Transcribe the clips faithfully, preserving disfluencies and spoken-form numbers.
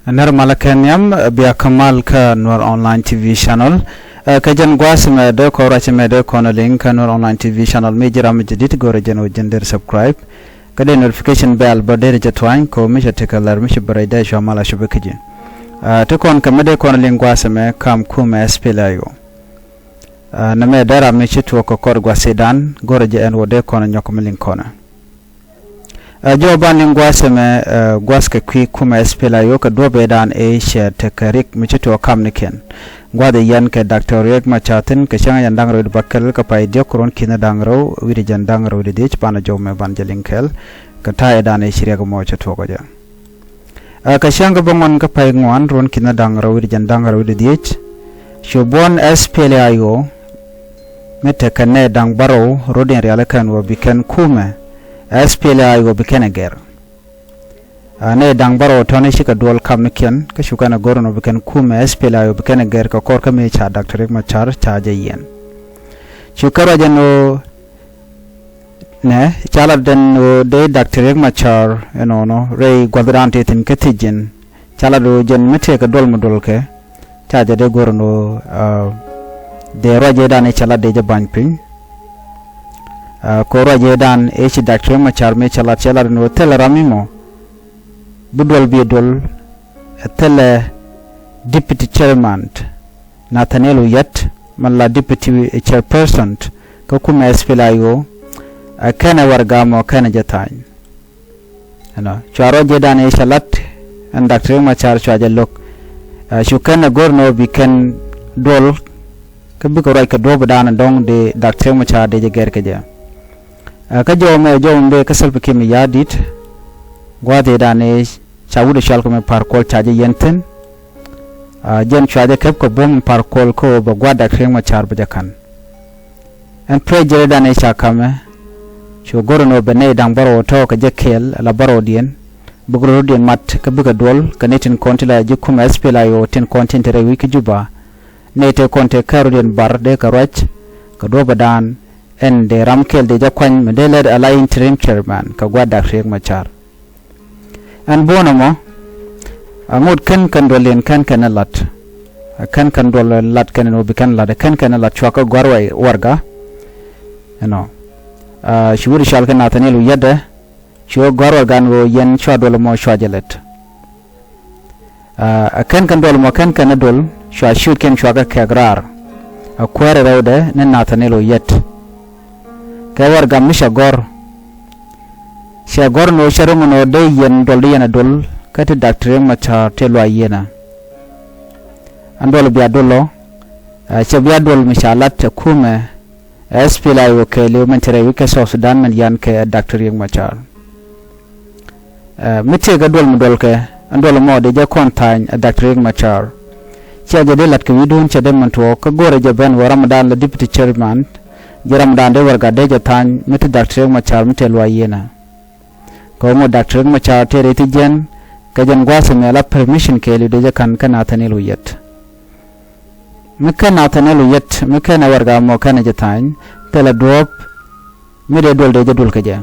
Nɛr malä kɛ nhiam, bia kä mal kä Nuer Online T V channel. Ɛ, kä jɛn gua̱a̱th mɛ dee kɔn ruac mɛ dee kɔn liŋ kä Nuer Online T V channel mi ji̱ ram mi jɛ dit go̱rɛ jɛn wä jɛn der subscribe. Kä dee notification bell bä der jɛ tuany kɛ mi cɛ tekɛ lɛr mi cɛ bɛ rɛy dee cua mal a cupɛ kä ji̱. Ɛ, ti kɔn kɛ mi dee kɔn liŋ gua̱a̱th mɛ kam kumɛ S P L A I O. Ɛ, nɛ mɛ dee ram mi ci tuɔk kɛ kɔr gua̱a̱th idan go̱rɛ jɛ ɛn wä dee kɔn nyɔk mi liŋ kɔnɛ. Ɛ, jɔw ban liŋ gua̱a̱th ɛmɛ, ɛ, gua̱a̱th kɛ kui̱ kumɛ S P L A I O kɛ duɔ̱p ëëdan ëë cɛ tekɛ rik mi ci tuɔɔk kamnikiɛn. Gua̱a̱th ɛ yɛn kɛ Daktɔr Riek Machar thi̱n kɛ cäŋ jɛn da̱ŋ rɛw wi̱cdɛ bäkɛl kɛ pay diɔ̱k kɛ ruɔ̱n ki̱n da̱ŋ rɛw wi̱cdɛ jɛn da̱ŋ rɛw wi̱cdɛ dhiec banɛ jɔw mɛ ban jɛ liŋ kɛɛl kɛ ta̱a̱ ëëdan ëë ci riɛk ɛmɔ cɛ tuɔɔk ɔ jɛ. Ɛ, kɛ cäŋ kä bä ŋuan kä pay ŋuan ruɔ̱n ki̱n da̱ŋ rɛw wi̱cdɛ jɛn da̱ŋ rɛw wi̱cdɛ dhiec. Cu buɔ̱n S P L A I O mi tekɛ nɛy da̱ŋ bärɔw rɔ̱diɛn rialikä ɛn ɣöö bi kɛn kumɛ S P L A I O bi kɛn ɛ gɛr. Ɛ, nɛy da̱ŋ bärɔw tɔ̱ni cikɛ duɔl kamnikiɛn kä cu kɛn ɛ go̱r ɛn ɣöö bi kɛn kumɛ S P L A I O bi kɛn ɛ gɛr kɛ kɔr kä mi ca Daktɔr Riek Machar ca jɛ yiɛn. Cu kɛ ruac ɛn ɣöö nɛ ca lat ɛn ɣöö dee Daktɔr Riek Machar ɛnɔnɔ rɛy gua̱thdan tëë thi̱n kä thiec ji̱n. Ca lat ɣöö jɛn mi tëëkɛ duɔl mi duɔlkɛ ca jɛ dee go̱r ɛn ɣöö, ɛ, dee ruac ëëdan ëë ca lat dee jɛ ba̱ny piny. Ɛ, kɛ ruac ëëdan ëë ci Daktɔr Riek Machar mëë ca lat cɛ lat ɛn ɣöö thilɛ ram mi mɔ bi duɔl bi duɔl. Ɛ, thilɛ deputy chairman Nathaniel Oyet mi la deputy chairperson kä kumɛ S P L A I O. Ɛ, kɛnɛ warɛga mɔ kɛnɛ jɛ tha̱a̱ny. Ɛnɔ cua ruac ëëdan ëë cɛ lat ɛn Daktɔr Riek Machar cua jɛ lo̱k. Ɛ, cu kɛn ɛ go̱r ɛn ɣöö bi kɛn duɔl kä bikɛ ruac kɛ duɔ̱ɔ̱pdan dɔ̱ŋ di Daktɔr Riek Machar di jɛ gɛr kɛ jɛ. Ɛ, kä jɔw mɛ jɔw mɛ bee kä Salva Kiir Mayardit gua̱a̱th ëëdan ëë ca wut ɛ cɔal kɛ mɛ Par Kuol ca jɛ yiɛn thi̱n. Ɛ, jɛn cua jɛ kɛp kɛ buɔ̱m Par Kuol kä ɣöö bɛ gua̱a̱th Daktɔr Riek Machar bɛ jɛ ka̱n. Ɛn pressure dan ëë ca ka̱mɛ cu go̱r ɛn ɣöö bɛ nɛy da̱ŋ bärɔw tɔ̱ kɛ jɛ kɛɛl ala bärɔwdiɛn bikɛ rɔ̱diɛn mat kä bikɛ duɔl kɛ nɛy tin kɔn ti la ji̱ kumɛ S P L A I O tin kɔn tin te rɛy wi̱c kä Juba. Nɛy tëë kɔn tëë kärɔ̱diɛn bar dee kɛ ruac kɛ duɔ̱ɔ̱pdan ɛn dee ram kɛl dee jɛ kuany mi dee lɛt ala interim chairman kɛ gua̱a̱th Daktɔr Riek Machar. Ɛn buɔ̱n ɛmɔ a ŋot kɛn kɛn duɔl in kɛn kɛn ɛ lat. Ɛ, kɛn kɛn duɔl lat kɛn in wä bi kɛn lat, ɛ, kɛn kɛn ɛ lat cua kɛ gɔ̱a̱r wɛ warɛga. Ɛnɔ, ɛ, ci wut cɔal kɛ Nathaniel Oyet ɛ, cua gɔ̱a̱r warɛga ɛn ɣöö yɛn cua duɔl ɛmɔ cua jɛ lɛt. Ɛ, ɛ, kɛn kɛn duɔl ɛmɔ kɛn kɛn ɛ duɔl cua ciötkiɛn cua kɛ kɛɛk raar. Ɛ, kuäärɛ rɛwdɛ ni Nathaniel Oyet. Kɛ warɛga mi cɛ gɔ̱r. Cɛ gɔ̱r ɛn ɣöö cɛ ro̱ŋ ɛn ɣöö dee yɛn duɔl di yɛn ɛ duɔl kä ti Daktɔr Riek Machar tëë luaac yiënä. Ɛn duɔl bia duɔl ɔ, ɛ, cɛ bia duɔl mi ca lat ɛ kumɛ S P L A I O kɛɛliw mɛn te rɛy wi̱c kä South Sudan mɛn yan kɛ Daktɔr Riek Machar. Ɛ, mi tëëkɛ duɔl mi duɔlkɛ ɛn duɔl ɛmɔ dee jɛ kɔn tha̱a̱ny ɛ Daktɔr Riek Machar. Cɛ jɛ dee lat kɛ wi̱i̱dun cɛ dee min tuɔɔk kä go̱rɛ jɛ ben wä ramdan la deputy chairman. Jɛ ramdan dee warɛga dee jɛ tha̱a̱ny mi te Daktɔr Riek Machar mi te luaac yiënä. Kɛ ɣöö ŋot Daktɔr Riek Machar tëë rɛy ti jiɛn kɛ jɛn gua̱a̱th ɛmɛ la permission kɛɛliw dee jɛ ka̱n kä Nathaniel Oyet. Mi kɛn Nathaniel Oyet mi kɛn ɛ warɛga mɔ kɛn ɛ jɛ tha̱a̱ny thilɛ duɔ̱ɔ̱p mi dee duɔl dee jɛ duɔl kɛ jɛ.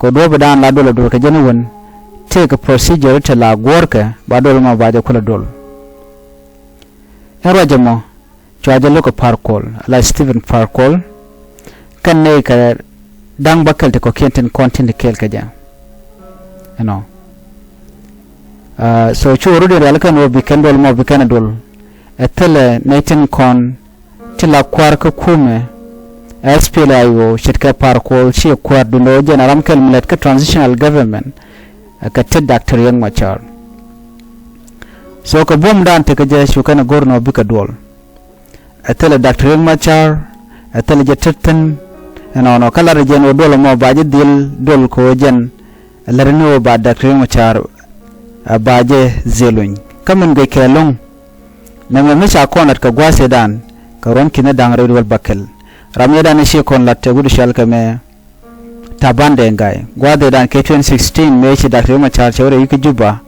Kɛ duɔ̱ɔ̱pdan la duɔl ɛ duɔl kɛ jɛ ni wän tëëkɛ procedure te la guɔ̱ɔ̱rkɛ ba duɔl mɔ ba jɛ kulɛ duɔl. Ɛn ruac ɛmɔ cua jɛ lo̱k kɛ Par Kuol, la Stephen Par Kuol. Kɛn nɛy kɛ da̱ŋ bäkɛl ti kɔ̱kiɛn tin kɔn tin ti kɛɛl kɛ jɛ. Ɛnɔ. Ɛ, so cu rɔ̱diɛn rialikä ɛn ɣöö bi kɛn duɔl mɔ bi kɛn ɛ duɔl. Ɛ thilɛ nɛy tin kɔn ti la kua̱r kä kumɛ S P L A I O ce̱tkɛ Par Kuol ci kua̱r duundɛ ɣöö jɛn a ram kɛl mi lät kä transitional government. Ɛ kɛ tet Daktɔr Riek Machar. So kɛ buɔ̱mdan tekɛ jɛ cu kɛn ɛ go̱r ɛn ɣöö bikɛ duɔl. Ɛ thilɛ Daktɔr Riek Machar, ɛ thilɛ jɛ tet thi̱n. Ɛnɔnɔ kä lat ɛ jɛn ɣöö duɔl ɛmɔ ba jɛ dhil duɔl kɛ ɣöö jɛn ɛ lät ni ɣöö ba Daktɔr Riek Machar, ɛ, ba jɛ dhil luny. Kä min guic kɛ lo̱ŋ. Nɛmɛ mi ca kɔn lat kɛ gua̱a̱th ëëdan kɛ ruɔ̱n ki̱n da̱ŋ rɛw wi̱cdɛ bäkɛl. Ram ëëdan ëë ci kɔn lat ɛ wut cɔal kɛ mɛ Taban Deng Gai. Gua̱a̱th ëëdan kɛ twenty sixteen mëë ci Daktɔr Riek Machar cɛ wä rɛy wi̱c kä Juba.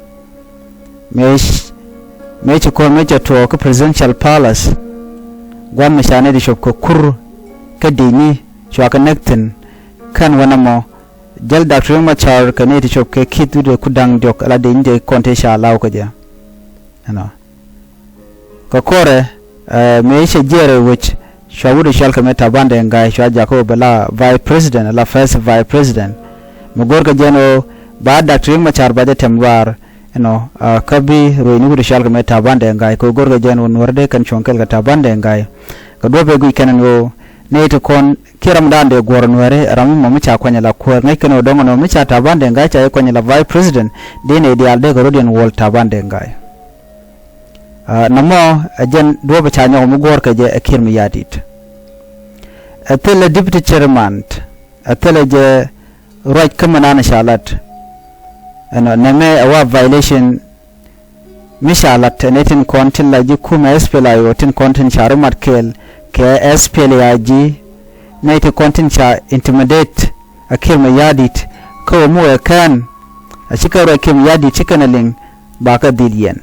Mëë ci, mëë ci kɔn mëë cɛ tuɔɔk kä Presidential Palace. Gua̱a̱th mi ca nɛy ti cop kɛ kur kä di̱cni cua kɛ näk thi̱n. Kɛn wä nɛmɔ jäl Dak Riek Machar kɛ nɛy ti cop kɛ Kiir Mayardit ku da̱ŋ diɔ̱k ala dee nyi dee kɔn tëë ca law kä jɛ. Ɛnɔ. Kɛ kɔrɛ, ɛ, mëë cɛ jiɛɛr ɛ wec, cua wut ɛ cɔal kɛ mɛ Taban Deng Gai, cua jakä ɣöö bɛ la vice president, la first vice president. Mi go̱o̱rkɛ jɛn ɣöö ba Dak Riek Machar ba jɛ tɛm luaar, ɛnɔ, ɛ, kä bi ruecni wut ɛ cɔal kɛ mɛ Taban Deng Gai, kɛ ɣöö go̱o̱rkɛ jɛn ɣöö Nuäri dee kɛn cuɔ̱ŋ kɛɛl kɛ Taban Deng Gai. Kɛ duɔ̱ɔ̱p ɛ guic kɛn ɛn ɣöö nɛy ti kɔn kiɛ ramdan dee guɔ̱r Nuäri, ram mi mɔ mi ca kuany ala kuäär, ŋäc kɛn ɣöö dɔ̱ŋ ɛn ɣöö mi ca Taban Deng Gai ca jɛ kuany ala vice president, dee nɛy diaal dee kɛ rɔ̱diɛn wuɔl Taban Deng Gai. Ɛ, nɔmɔ, ɛ jɛn duɔ̱ɔ̱p ca nyɔk mi guɔ̱ɔ̱r kɛ jɛ ɛ Kiir Mayardit. Ɛ thilɛ deputy chairman, ɛ thilɛ jɛ ruac kä mi naan ca lat. Ɛnɔ, nɛmɛ ɛ wa violation mi ca lat, ɛ nɛy tin kɔn tin la ji̱ kumɛ S P L A I O tin kɔn tin ca rɔ mat kɛɛl kɛ S P L A I G, nɛy tin kɔn tin ca intimidate ɛ Kiir Mayardit, kä ɣöö mi wee kɛn, ɛ cikɛ ruac Kiir Mayardit cikɛ nɛ liŋ, ba kɛ dhil yɛn.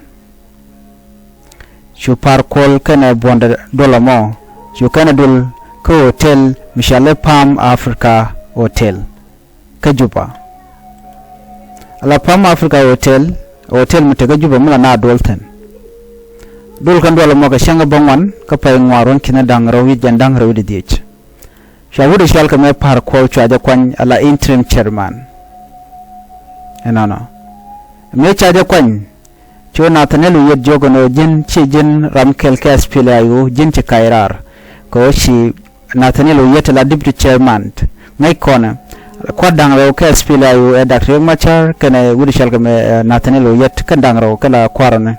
Cu Par Kuol kɛnɛ buɔ̱ndɛ duɔl ɛmɔ, cu kɛnɛ duɔl kä hotel mi cɔal i̱ Palm Africa Hotel kä Juba. Ala Palm Africa Hotel, hotel mi te kä Juba mi la na duɔl thi̱n. Duɔl kɛn duɔl ɛmɔ kɛ cäŋ kä bä ŋuan kä pay ŋuan ruɔ̱n ki̱n da̱ŋ rɛw wi̱c jɛn da̱ŋ rɛw wi̱c di dhiec. Cua wut ɛ cɔal kɛ mɛ Par Kuol cua jɛ kuany ala interim chairman. Ɛnɔnɔ. Mëë ca jɛ kuany, cu Nathaniel Oyet jiök ɛn ɣöö ji̱n ci ji̱n ram kɛl kɛ S P L A I O, ji̱n ci kac raar. Kɛ ɣöö ci Nathaniel Oyet ala deputy chairman. Ŋäc kɔnɛ, kua̱r da̱ŋ rɛw kɛ S P L A I O ɛ Dak Riek Machar kɛnɛ wut ɛ cɔal kɛ mɛ, ɛ, Nathaniel Oyet kɛn da̱ŋ rɛw kɛ la kua̱r ɔni.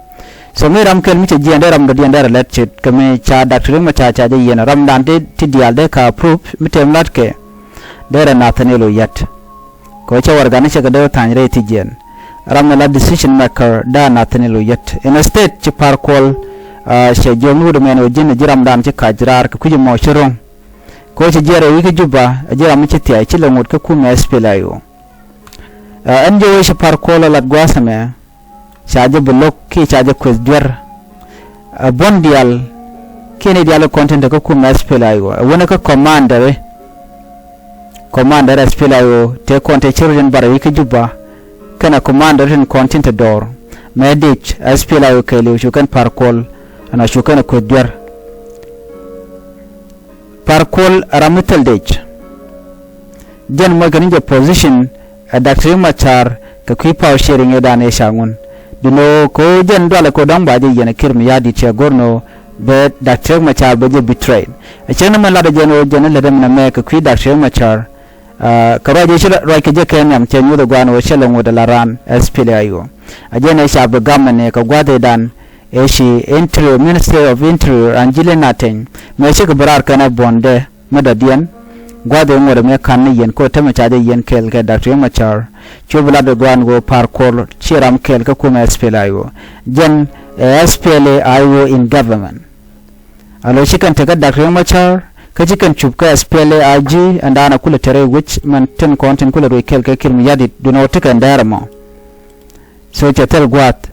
So mi ram kɛl mi cɛ jiɛn dee ram dɔ̱diɛn dee rɛ lɛt ce̱t kɛ mi ca Dak Riek Machar ca jɛ yiɛn, ramdan ti, ti diaal dee ka approve mi tɛm lat kɛ, dee rɛ Nathaniel Oyet. Kɛ ɣöö cɛ warɛgani cɛ kɛ dee wä tha̱a̱ny rɛy ti jiɛn. Ram mi la decision maker dee a Nathaniel Oyet. Instead ci Par Kuol, ɛ, cɛ jiök ni wut ɛmɛn ɣöö ji̱n ɛ ji̱ ramdan ci kac raar kɛ kui̱c ɛmɔ ci ro̱ŋ. Kɛ ɣöö cɛ jiɛɛr ɛ wi̱i̱ kä Juba, ɛ ji̱ ram mi ci thia̱a̱c ci lɛ ŋot kä kumɛ S P L A I O. Ɛ, ɛn jɛ wee ci Par Kuol ɛ lat gua̱a̱th ɛmɛ, ca jɛ bi lo̱k kiɛ ca jɛ kueth duer. Ɛ buɔ̱n diaal kiɛ nɛy diaal kɔn tin te kä kumɛ S P L A I O, ɛ wänä kä commander i̱, commander S P L A I O tëë kɔn tëë ci rɔ̱diɛn bar ɛ wi̱i̱ kä Juba, kɛnɛ commander tin kɔn tin te dɔɔr. Mɛ dec S P L A I O kɛɛliw cu kɛn Par Kuol, ɛnɔ cu kɛn ɛ kueth duer. Par Kuol ɛ ram mi thil dec. Jɛn moc kɛ ni jɛ position ɛ Dak Riek Machar kɛ kui̱ power sharing ëëdan ëë ca ŋun. Duundɛ ɣöö kɛ ɣöö jɛn dualɛ kɛ ɣöö dɔ̱ŋ ba jɛ yiɛn ɛ Kiir Mayardit cɛ go̱r ni ɣöö bɛ Dak Riek Machar bɛ jɛ betray. Ɛ cäŋ ni mɛn latdɛ jɛn ɣöö jɛn ɛ lätdɛ min ɛmɛ kɛ kui̱ Dak Riek Machar. Ɛ, kɛ ruac ëë ci ruac kɛ jɛ kɛ nhiam cɛ nyuuth ɛ gua̱a̱n ɣöö cɛ lɛ ŋot ɛ la raan S P L A I O. Ɛ jɛn ëë ca bi gam ɛn ɛ kɛ gua̱a̱th ëëdan ëë ci Interior, Minister of Interior Angelina Teny mëë cikɛ bi raar kɛnɛ buɔ̱ndɛ mi dɔ̱diɛn. Gua̱a̱th ëë ŋot ɛmɛ ka̱n ni yɛn kɛ ɣöö tämɛ ca jɛ yiɛn kɛɛl kɛ Dak Riek Machar. Cu bi lat ɛ gua̱a̱n ɣöö Par Kuol ci ram kɛɛl kä kumɛ S P L A I O. Jɛn ɛ S P L A I O in government. A lo̱ ci kɛn tekä Dak Riek Machar kä ci kɛn cup kä S P L A I G ɛn daanɛ kulɛ tɛrɛ wec mɛn tin kɔn tin kulɛ ruec kɛɛl kɛ Kiir Mayardit duundɛ ɣöö tekɛ ɛn dɛɛr ɛmɔ. So cɛ thil gua̱a̱th.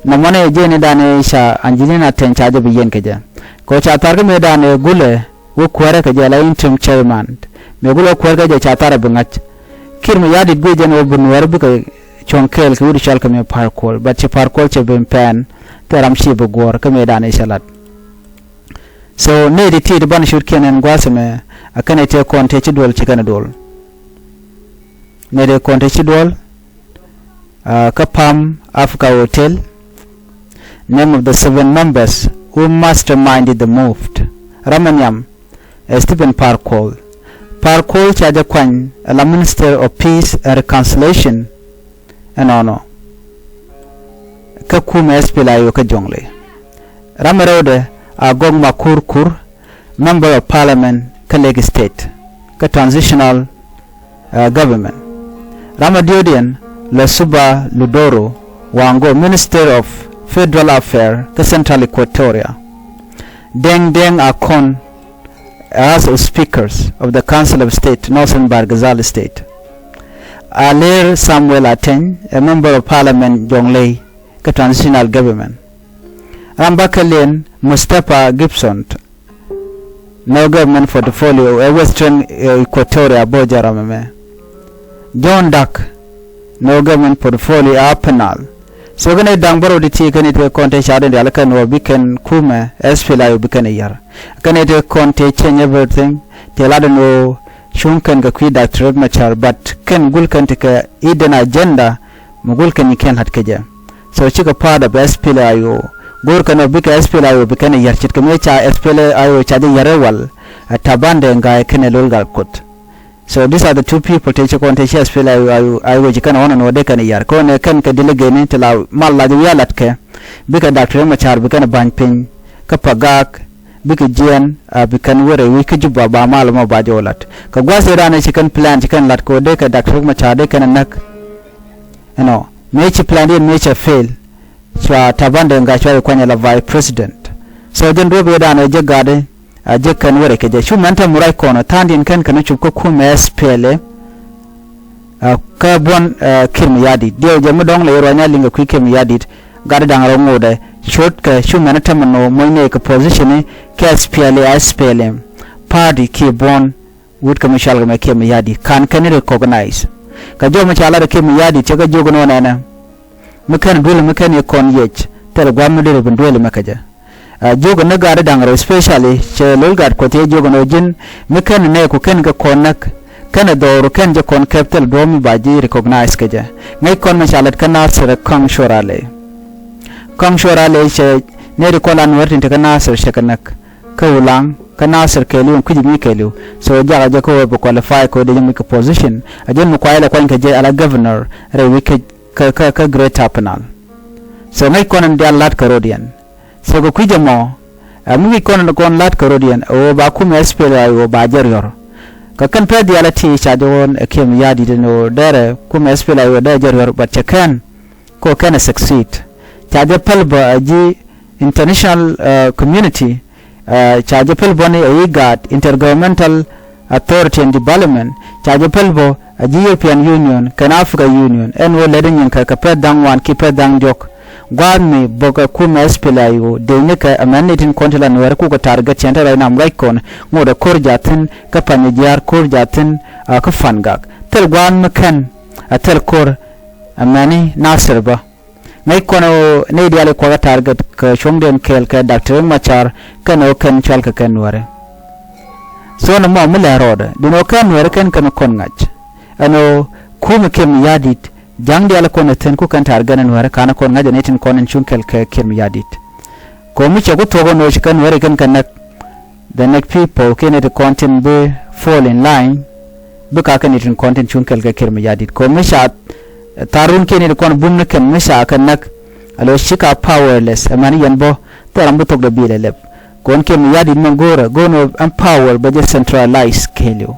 Nɔmɔnɛ jɛɛni danɛ ca Angelina Teny ca jɛ bi yiɛn kɛ jɛ. Kɛ ɣöö ca tha̱r kä mëë danɛ gulɛ wä kuäärä kɛ jɛ la interim chairman. Mëë gulɛ wä kuäär kɛ jɛ ca tha̱r ɛ bi ŋa̱c. Kiir Mayardit guic jɛn ɣöö bi Nuäär bikɛ cuɔ̱ŋ kɛɛl kɛ wut cɔal kɛ mëë Par Kuol. But ci Par Kuol cɛ ben pɛn thil ram ci bi guɔ̱ɔ̱r kä mëë danɛ cɛ lat. So nɛy ti ti̱i̱t banɛ cutkiɛn ɛn gua̱a̱th ɛmɛ a kɛnɛ tëë kɔn tëë ci duɔl ci kɛnɛ duɔl. Nɛy ti kɔn tëë ci duɔl. Kä Palm Africa Hotel. Name of the seven members who masterminded the move. Ram ɛ nhiam ɛ Stephen Par Kuol. Par Kuol ca jɛ kuany ɛ la Minister of Peace and Reconciliation. Ɛnɔnɔ kä kumɛ S P L A I O kä Jonglei. Ram ɛ rɛwdɛ a Gok Makur Kur, Member of Parliament kä Lake State kä Transitional Government. Ram ɛ diɔ̱ɔ̱diɛn la Suba Ludoro Wango, Minister of Federal Affairs kä Central Equatoria. Deng Deng Akon as speakers of the Council of State, Northern Bahr el Ghazal State. Alir Samuel Ateny, a member of parliament Jonglei kä transitional government. Ram bäkɛliɛn Mustapha Gibson, no government portfolio ɛ Western Equatoria bä jɛ ram ɛmɛ. John Dak, ni ɣöö government portfolio a penal. So kɛn i̱ da̱ŋ bärɔw ti ti kɛn i̱ ti kɔn te ca dee diaal kɛn ɣöö bi kɛn kumɛ S P L A I O bi kɛn i̱ yär. Kɛn i̱ ti kɔn te change everything. Ti lat ni ɣöö cuŋ kɛn kɛ kui̱ Doctor Riek Machar, but kɛn gul kɛn ti kɛ hidden agenda mi gul kɛn i̱ kɛn la̱t kɛ jɛ. So cikɛ part of S P L A I O. Go̱o̱r kɛn ɣöö bikɛ S P L A I O bi kɛn i̱ yär ce̱tkɛ mëë ca S P L A I O ca jɛ yär ɛ wal. Ɛ Taban Deng Gai kɛnɛ Lol Gatkuoth. So these are the two people te ci kɔn te ci S P L A I O, I O ci kɛn ɣɔn ɛn ɣöö dee kɛn i̱ yär. Kɔn ɛ kɛn kɛ delegate ni ti la mal lac wi̱i̱ a latkɛ. Bikɛ Doctor Riek Machar bi kɛn i̱ ba̱ny piny. Kä Pagak, bikɛ jiɛɛn, a bi kɛn wä rɛy wi̱c kä Juba ba mal mɔ ba jɛ wä la̱t. Kɛ gua̱a̱th ëë raan ëë ci kɛn plan ci kɛn la̱t kɛ ɣöö dee kɛ Doctor Riek Machar dee kɛn ɛ näk. Ɛnɔ mëë ci plan diɛn mëë cɛ fail. Cua Taban Deng Gai cua i̱ kuany ala vice president. So jɛn duɔ̱p ëë raan ëë jɛ gatdɛ, a jɛ kɛn wä rɛy kɛ jɛ. Cu mɛn te murac kɔn ɛ tha̱a̱ŋdiɛn kɛn kɛn cop kä kumɛ S P L A. Ɛ, kä buɔ̱n, ɛ, Kiir Mayardit. Diɛw jɛ mi dɔ̱ŋ lɛ i̱ ruac ni a liŋ kɛ kui̱ Kiir Mayardit. Gat da̱ŋ rɔ ŋotdɛ. Cuɔ̱tkɛ cu mɛn tämɛ nɔ moc nɛy kɛ position ni kɛ S P L A, S P L M. Party kiɛ buɔ̱n. Wut kɛ mi cɔal kɛ mɛ Kiir Mayardit. Ka̱n kɛn i̱ recognize. Kɛ jɔw mi ca lat ɛ Kiir Mayardit cɛ kɛ jiök nɔ nɛnɛ. Mi kɛn duel mi kɛn i̱ kɔn yec. Thil gua̱a̱th mi deri bin duel mi kɛ jɛ. A jiök ni gat da̱ŋ rɛw, especially cɛ Lol Gatkuoth cɛ jiök ni ɣöö ji̱n mi kɛn nɛɛku kɛn kɛ kɔn näk, kɛn ɛ dhɔru kɛn jɛ kɔn kɛp thil duɔ̱ɔ̱p mi ba ji̱ recognize kɛ jɛ. Ŋäc kɔn mi ca lät kä Nasir ɛ Kɔaŋ Cuɔr Alɛ. Kɔaŋ Cuɔr Alɛ cɛ nɛy ti kɔn la Nuäär tin te kä Nasir cɛ kɛ näk. Kä Ulaŋ kä Nasir kɛɛliw ɛn kui̱c mi kɛɛliw. So jakɛ jɛ kä ɣöö bi qualify kɛ ɣöö dee jɛ muc kɛ position. A jɛn mi kuay lɛ kuany kɛ jɛ ala governor rɛy wi̱c kä, kä, kä, kä Greater Upper Nile. So ŋäc kɔn ɛn diaal la̱t kɛ rɔ̱diɛn. So kɛ kui̱c ɛmɔ, ɛ mi wi̱c kɔn ni kɔn la̱t kɛ rɔ̱diɛn ɛ ɣöö ba kumɛ S P L A I O ba jɛ riɔ̱r. Kɛ kɛn pɛth diaal ɛ ti ca jɛ ɣɔ̱n ɛ Kiir Mayardit ɛn ɣöö derɛ kumɛ S P L A I O derɛ jɛ riɔ̱r, but cɛ kɛn kɛ ɣöö kɛn ɛ succeed. Ca jɛ päl bä ɛ ji̱ international, ɛ, community, ɛ, ca jɛ päl bä ni ɛ IGAD, Intergovernmental Authority and Development, ca jɛ päl bä a ji̱ European Union kɛnɛ Africa Union, ɛn ɣöö lɛt in nyin kɛ kɛ pɛth da̱ŋ ŋuan ki pɛth da̱ŋ diɔ̱k. Gua̱a̱th mi bä kɛ kumɛ S P L A I O dee ni kɛ ɛmɛn ni tin kɔn ti la Nuäär kukɛ target cɛn te rɛy nam ruac kɔn ŋot ɛ ko̱r ja̱thi̱n kä Pa̱ny Jiaar ko̱r ja̱thi̱n, a, kä Pa̱n Gak. Thil gua̱a̱th mi kɛn a thil ko̱r ɛmɛni Nasir bä. Ŋäc kɔn ɣöö nɛy diaal i̱ kuakä target kɛ cuɔ̱ŋdiɛn kɛɛl kɛ Doctor Riek Machar kɛn ɣöö kɛn cɔal kɛ kɛn Nuäärɛ. So nɔmɔ mi lɛ rɔɔdɛ duŋ ɣöö kɛn Nuäärɛ kɛn kɛn kɔn ŋa̱c. Ɛn ɣöö kumɛ Kiir Mayardit ja̱ŋ diaal kɔn ɛ thi̱n ku kɛn target ni Nuäärɛ ka̱n kɔn ŋa̱c ɛ nɛy tin kɔn in cuŋ kɛɛl kɛ Kiir Mayardit. Kɛ ɣöö mi cɛ ku thuɔ̱k ɛn ɣöö ci kɛn Nuäärɛ kɛn kɛ näk. The next people kiɛ nɛy ti kɔn tin bi fall in line, bikɛ kɛ nɛy tin kɔn tin cuŋ kɛɛl kɛ Kiir Mayardit. Kɛ ɣöö mi ca tha̱a̱r run kiɛ nɛy ti kɔn bum ni kɛn mi ca kɛ näk. Alo cikɛ powerless ɛmɛn yɛn bä thil ram bi thok dee bil ɛ lɛp. Kɛ ɣöö Kiir Mayardit mɛ go̱o̱rɛ go̱o̱r ni ɛn power bɛ jɛ centralize kɛɛliw.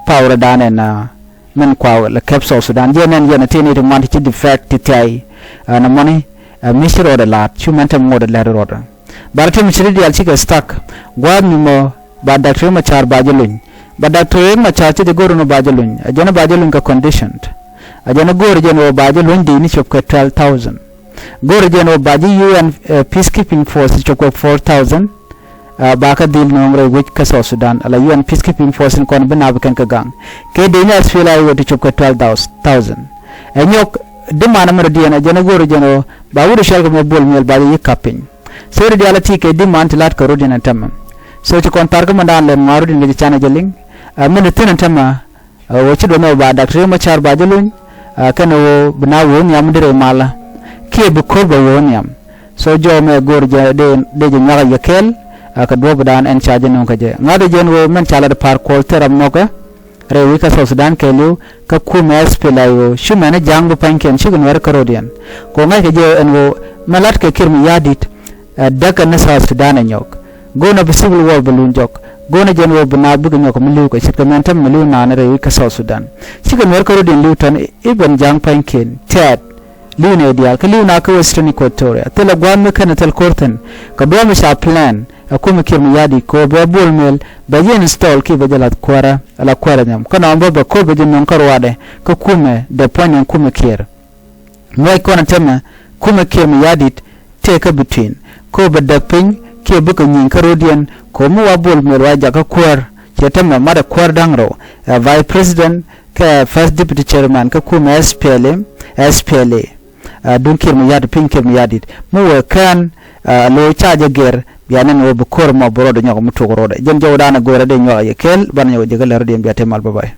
Power dan ɛn, a, min kua lɛ kɛp South Sudan. Jɛ nɛn yɛn ti nɛy ti ŋuan ti ci defect ti thiay. Ɛn ɛmɔni, ɛ, mi ci rɔɔdɛ la̱a̱t cu mɛn tɛm ŋot ɛ lɛr rɔɔdɛ. Ba rɔ tɛm ci ri diaal cikɛ stuck. Gua̱a̱th mi mɔ ba Doctor Riek Machar ba jɛ luny. Ba Doctor Riek Machar ci jɛ go̱r ni ba jɛ luny. Ɛ jɛn ba jɛ luny kɛ conditioned. Ɛ jɛn go̱r jɛn wä ba jɛ luny di ni cop kɛ twelve thousand. Go̱r jɛn wä ba jɛ U N, eh, peacekeeping force cop kɛ four thousand. Ah, ba kä dhil nööŋ rɛy wec kä South Sudan. Ala U N peacekeeping force in kɔn bi nap kɛn kɛ gaŋ. Kɛ di ni S P L A I O ti cop kɛ twelve thousand. Ɛ nyɔk di man mɛ rɔ diɛn ɛ jɛn go̱r jɛn wä ba wut cɔl kɛ mɛ Bol Mel ba jɛ yi kap piny. So ri diaal a ti kɛ di man ti lat kɛ rot in a tämɛ. So ci kɔn thar kä mɛ daan lɛn ŋuan rot in kɛ ci can a jɛ liŋ. A min thi̱n a tämɛ. A wä ci duɔth ni wä ba Doctor Riek Machar ba jɛ luny. A kɛn wä bi na wä nhiam di rɛy malä. Kiɛ bi ko̱r bɛ wä nhiam. So jɔw mɛ go̱r jɛ dee, dee jɛ nyuak a yɛ kɛɛl. A kɛ duɔp daan ɛn ca jɛ nuŋ kɛ jɛ. Ŋa̱t jɛ ɛn wä mɛn ca lat par kuɔl thil ram nhɔkɛ. Rɛy wi̱i̱ kä South Sudan kɛɛliw kä kumɛ S P L A I O cu mɛn ja̱a̱ŋ bi pa̱nykiɛn cikɛ Nuäärɛ kärɔ̱diɛn. Kɛ ɣöö ŋa̱ckɛ jɛ ɛn ɣöö mɛ la̱tkɛ Kiir Mayardit, ɛ, däkɛ ni South Sudan ɛ nyɔk. Go̱o̱nɛ bi civil war bɛ luny jɔk. Go̱o̱nɛ jɛn ɣöö bi naath bikɛ nyɔk mi li̱w kɛ ce̱tkɛ mɛn täämɛ mi li̱w naath ni rɛy wi̱i̱ kä South Sudan. Cikɛ Nuäärɛ kärɔ̱diɛn li̱w tɔ̱n i̱ ben ja̱a̱ŋ pa̱nykiɛn tɛ̈t. Li̱w nɛy diaal kä li̱w na kä Western Equatoria. Thilɛ gua̱a̱th mi kɛn thil ko̱r thi̱n. Kɛ duɔ̱ɔ̱p mi ca plan. Ɛ kumɛ Kiir Mayardit kɛ ɣöö bɛ Bol Mel bɛ jɛ install kiɛ bɛ jɛ la̱th kuäärä, ala kuäärä nhiam. Kä nɔmɔ bä bɛ ko̱r bɛ jɛ nöŋ kä ruaadɛ kä kumɛ dee puɔ̱ny ɛn kumɛ Kiir. Muɔc kɔn ɛ täämɛ kumɛ Kiir Mayardit tëë kä between. Kɛ ɣöö bɛ däk piny kiɛ bikɛ nyieny kä rɔ̱diɛn kɛ ɣöö mi wa Bol Mel wa jakä kuäär. Ciɛ täämɛ mat ɛ kuäär da̱ŋ rɛw. Ɛ vice president kɛ first deputy chairman kä kumɛ S P L M, S P L A. Duŋ Kiir Mayardit, piny Kiir Mayardit mi wee kään, a lo̱ ca jɛ gɛr bia nɛn ɣöö bi ko̱r mɔ bi rɔɔdɛ nyɔk mi tok rɔɔdɛ. Jɛn jɔwdan a go̱o̱rä dee nyuak a yɛ kɛl banɛ nyɔk jɛ kä lär rɔɔdiɛn bia te mal, bye bye.